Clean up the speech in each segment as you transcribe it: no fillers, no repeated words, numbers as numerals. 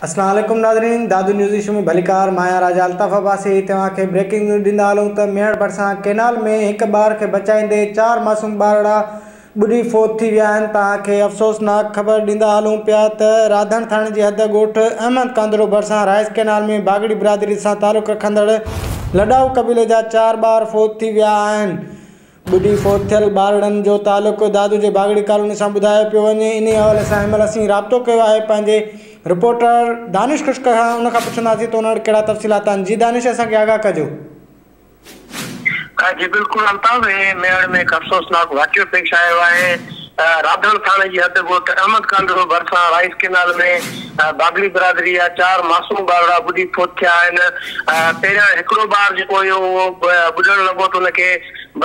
اسلام عليڪم ناظرين دادو نيوز ايشو ۾ ڀليڪار مان آهيان راجا الطاف عباسي توهان کي بريڪنگ نيوز ڏيندا هلون ته ميهڙ ڀرسان ڪينال ۾ هڪ ٻار کي بچائيندي چار معصوم ٻارڙا ٻڏي فوت ٿي ويا آهن توهان کي افسوسناڪ خبر ڏيندا هلون پيا ته راڌڻ ٿاڻي جي حد ڳوٺ احمد ڪانڌڙو ڀرسان رائيس ڪينال ۾ باگڙي برادري سان تعلق رکندڙ لڏائو قبيلي جا چار ٻار فوت ٿي ويا آهن ٻڏي فوت ٿيل ٻارڙن جو تعلق دادو جي باگڙي ڪالوني سان ٻڌايو پيو وڃي انهي حوالي سان هن مهل اسين رابطو ڪيو آهي پنهنجي رپورٽر دانش خشڪ کان ان کان پڇنداسين ته ان وٽ ڪهڙا تفصيلات آهن جي دانش اسان کي آگاهه ڪجو. جي بلڪل الطاف هي ميهڙ ۾ هڪ افسوسناڪ واقعو پيش آيو آهي راڌڻ ٿاڻي جي حد ڳوٺ احمد ڪانڌڙو ڀرسان رائيس ڪينال ۾ باگڙي برادري جا چار معصوم ٻارڙا ٻڏي فوت ٿيا آهن پهريان هڪڙو ٻار جيڪو هيو اهو ٻڏڻ لڳو ته ان کي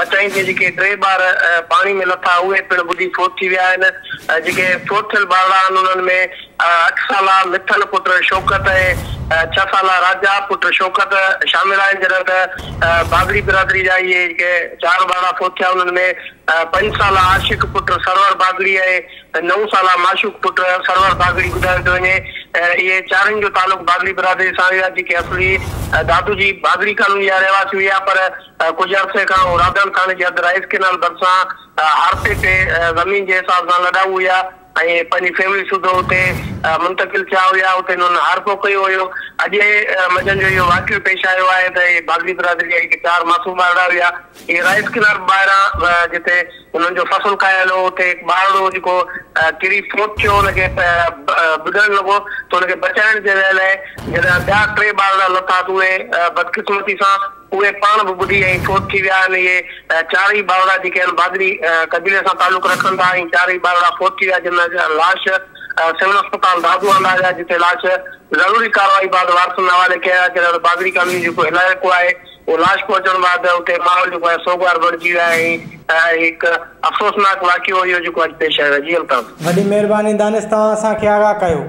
بچائيندي جيڪي ٽي ٻار پاڻي ۾ لٿا اهي پڻ ٻڏي فوت ٿي ويا آهن جيڪي فوت ٿيل ٻارڙا آهن انهن ۾ اٺ سالا مٺل پٽ شوڪت ۽ ڇهه سالا راجا پٽ شوڪت شامل آهن جڏهن ته باگڙي برادري جا اهي جيڪي چار ٻارڙا فوت ٿيا انهن ۾ پنج سالا عاشق پٽ سرور باگڙي ۽ نو سالا معشوق پٽ سرور باگڙي ٻڌايو پيو وڃي اهي چارن جو تعلق باگڙي برادري سان هيا جيڪي اصلي دادو جي باگڙي ڪالوني جا رهواسي هيا پر ڪجهه عرصي کان هو راڌڻ ٿاڻي جي حد رائيس ڪينال ڀرسان هارپي تي زمين جي حساب سان لڏائو هيا ۽ پنهنجي فيملي سوڌو اتي منتقل ٿيا هيا اتي انهن هارپو ڪيو هيو اڄ منجهند جو اهو واقعو پيش آيو آهي ته اهي باگڙي برادري جا جيڪي چار معصوم ٻارڙا هيا اهي رائيس ڪينال ٻاهران جتي انهن جو فصل کايل هو اتي هڪ ٻارڙو جيڪو ڪري فوت ٿيو ان کي ٻڏڻ لڳو ته ان کي بچائڻ جي لاء جڏهن ٻيا ٽي ٻارڙا لٿا ته اهي بدقسمتي سان اهي پاڻ به ٻڏي ۽ فوت ٿي ويا آهن. اهي چارئي ٻارڙا جيڪي آهن باگڙي قبيلي سان تعلق رکن ٿا ۽ چارئي ٻارڙا فوت ٿي ويا جن جا لاش سول اسپتال دادو آندا ويا جتي لاش ضروري ڪارروائي بعد وارثن حوالي ڪيا ويا جڏهن ته باگڙي ڪالوني جيڪو علائقو آهي اهو لاش پهچڻ بعد اتي ماحول جيڪو آهي سوڳوار بڻجي ويو آهي ۽ هڪ افسوسناڪ واقعو اهو جيڪو اڄ پيش آيو آهي جي الطاف. وڏي مهرباني دانش توهان اسان کي آگاهه ڪيو.